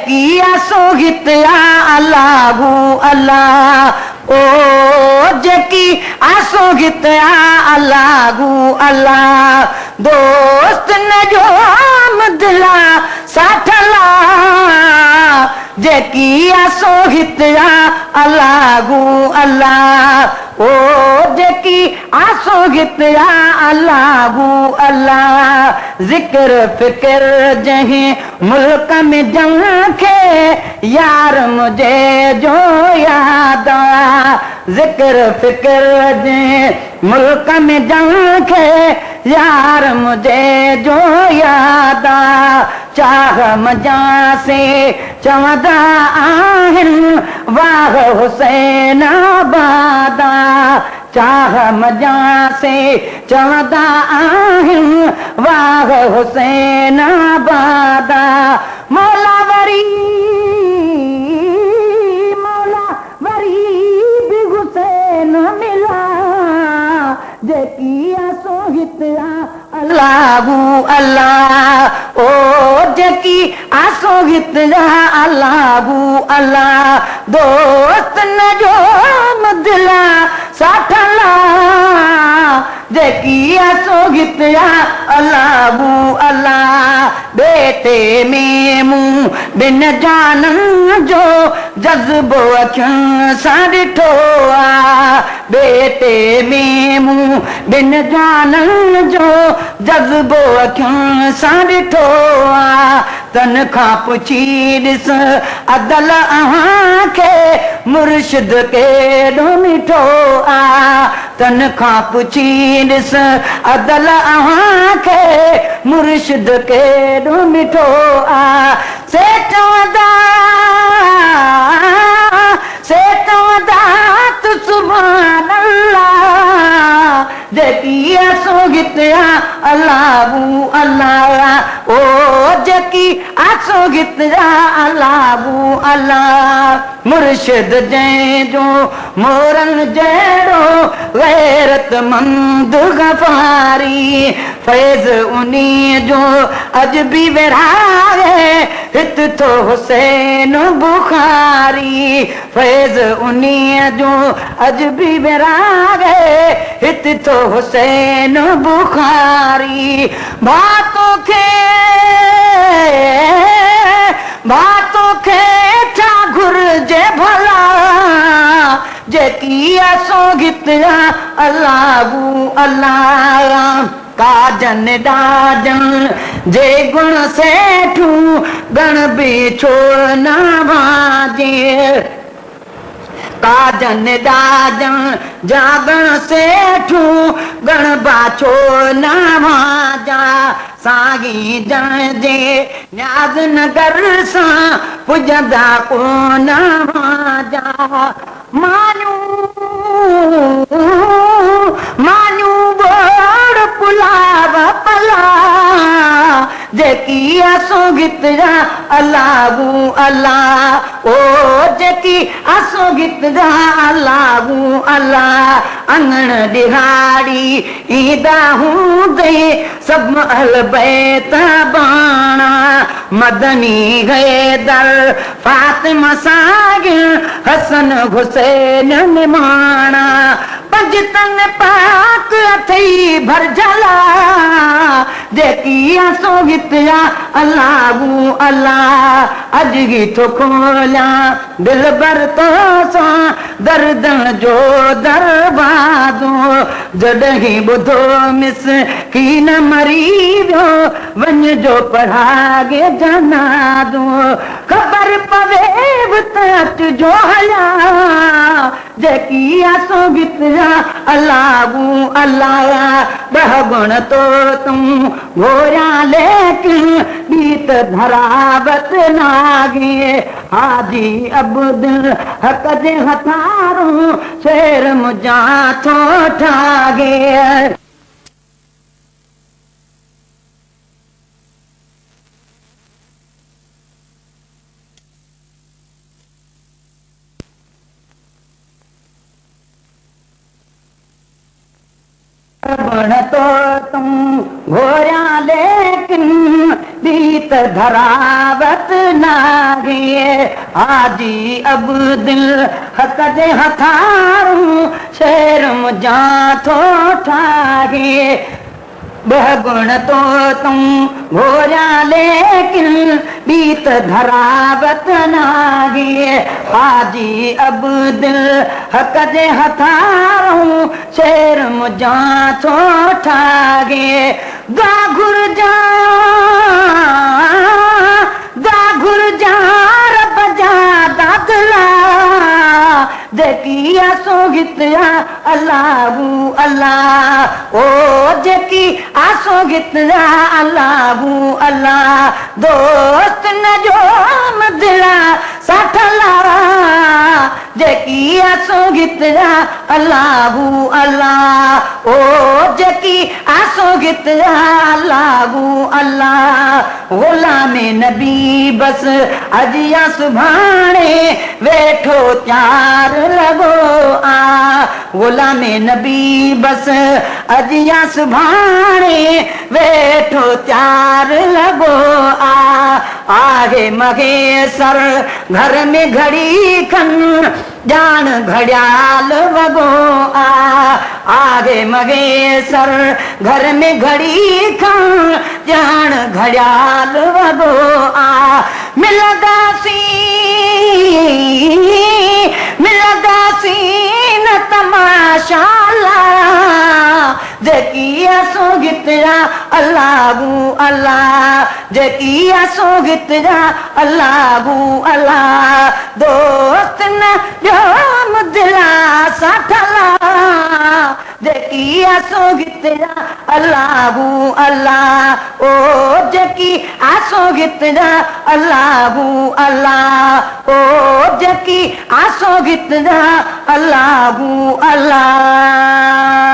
जेकी आसो हित अल्लाह अल्लाह, ओ जेकी आसो हित अल्लाह अल्लाह। दोस्त न जो दिला साठला, जेकी आसो हित अल्लाह अल्लाह, ओ जेकी आसो हित अल्लाह अल्लाह। ज़िक्र फ़िक्र जंहिं मुल्क में जंग खे, यार मुझे जो याद आ। ज़िक्र फ़िक्र जंहिं मुल्क में जंग खे, यार मुझे जो याद आ। चाह मजा से चवंदा आहिनि वाह हुसैन आबादा, चाह मजा से चवंदा आहिनि वाह हुसैन आबादा। मौला वरी बि हुसैन मिला, जेकी आसो हित अल्लाह अल्लाह, ओ जेकी आसो हित अल्लाह अल्लाह। दोस्त न जो दिला साठला, जेकी आसो हित अल्लाह अल्लाह। बेटे में मूं बिन जाननि जो जज़्बो अखियुनि सां ॾिठो आहे, बेटे में मूं बिन जाननि जो जज़्बो अखियुनि सां ॾिठो आहे। तन खां पुछी ॾिस अदल अव्हां खे, मुर्शिद केॾो मिठो आहे। तन खां पुछी ॾिस अदल अव्हां खे, मुर्शिद केॾो मिठो आहे। से चवंदा त सुभान अल्लाह, जेकी आसो हित अल्लाह अल्लाह, ओ जेकी आसो हित अल्लाह अल्लाह। मुर्शिद जंहिंजो मोरनि जहिड़ो ग़ैरतमंद गफ़ारी, फैज़ उन्हीं जो अॼु बि विराए हित थो हुसैन बुखारी। फैज़ उन्हीं जो अॼु बि विराए हित थो हुसैन बुखारी। भाउ तोखे छा घुर्जे भला, जेकी आसो हित अल्लाह अल्लाह। काजन ॾाजन जे गुण सेठू, गण बि छो न भाजे। काजन ॾाजन जा गण सेठू, गण बाछो न भाजा। सागी जन जे न्याज़ नगर सां पुॼंदा कोन भाजा। मानू मानू बोड़ पुलाव पला, जेकी आसो हित अल्लाह अल्लाह, ओ जेकी आसो हित अल्लाह अल्लाह। अंगण ॾिहाड़ी ईंदा हूंदे सभु अहल बैत बाणा, मदनी हैदर फातिमा सां हसन हुसैन निमाणा। पंजतन पाक अथई भरजला, जेकी आसो हित अल्लाह अल्लाह। अॼु ई थो खोलियां दिलबर तो सां दर्दनि जो दरवाज़ो, जॾहिं ॿुधो मिसकीन मरी वियो, वञिजो पढ़ागे जनाज़ो। ख़बर पवे बि त अचिजो हलिया, जेकी आसो हित अल्लाह अल्लाह। ॿ गुण तो तूं घोरिया लेकिन ॿी त धरावत नागे। हाजी अब्दुल हक़ जे हथारो शेर मुंहिंजा थो ठागे। गुण तो तुम घोरिया लेकिन ॿी त धरावत नागे। हाजी अब्दुल हक़ जे हथां शेर मुंहिंजा थो ठाहे। ॿ गुण तो तूं घोरिया लेकिन ॿी त धरावत नाहे। हाजी अब्दुल हक़ जे हथां शेर मुंहिंजा थो ठाहे। दुआ घुर्जा दुआ घुर्जा रब जा दादला, जेकी आसो गित अल्लाह अल्लाह, ओ जेकी आसो गित अल्लाह अल्लाह। दोस्त न जो मदिला साठला, जेकी आसो गित अल्लाह अल्लाह, ओ जेकी आसो गित अल्लाह अल्लाह। गुलाम नबी बस अॼु या सुभाणे वेठो तयार लॻो आ। गुलाम नबी बस अॼु या सुभाणे वेठो तयार लॻो आ। आहे महेसर घर में घड़ी खन ॼाण घड़ियाल वॻो आ। आहे महेसर घर में घड़ी खन ॼाण घड़ियाल वॻो आ। मिलंदासीं मिलंदासीं न तमाशा, जेकी आसो गित अल्लाह अल्लाह, जेकी आसो गित अल्लाह अल्लाह। दोस्त न ॾियो मुदिला साठला, जेकी आसो गित अल्लाह अल्लाह, ओ जेकी आसो गित अल्लाह अल्लाह, ओ जेकी आसो गित अल्लाह अल्लाह।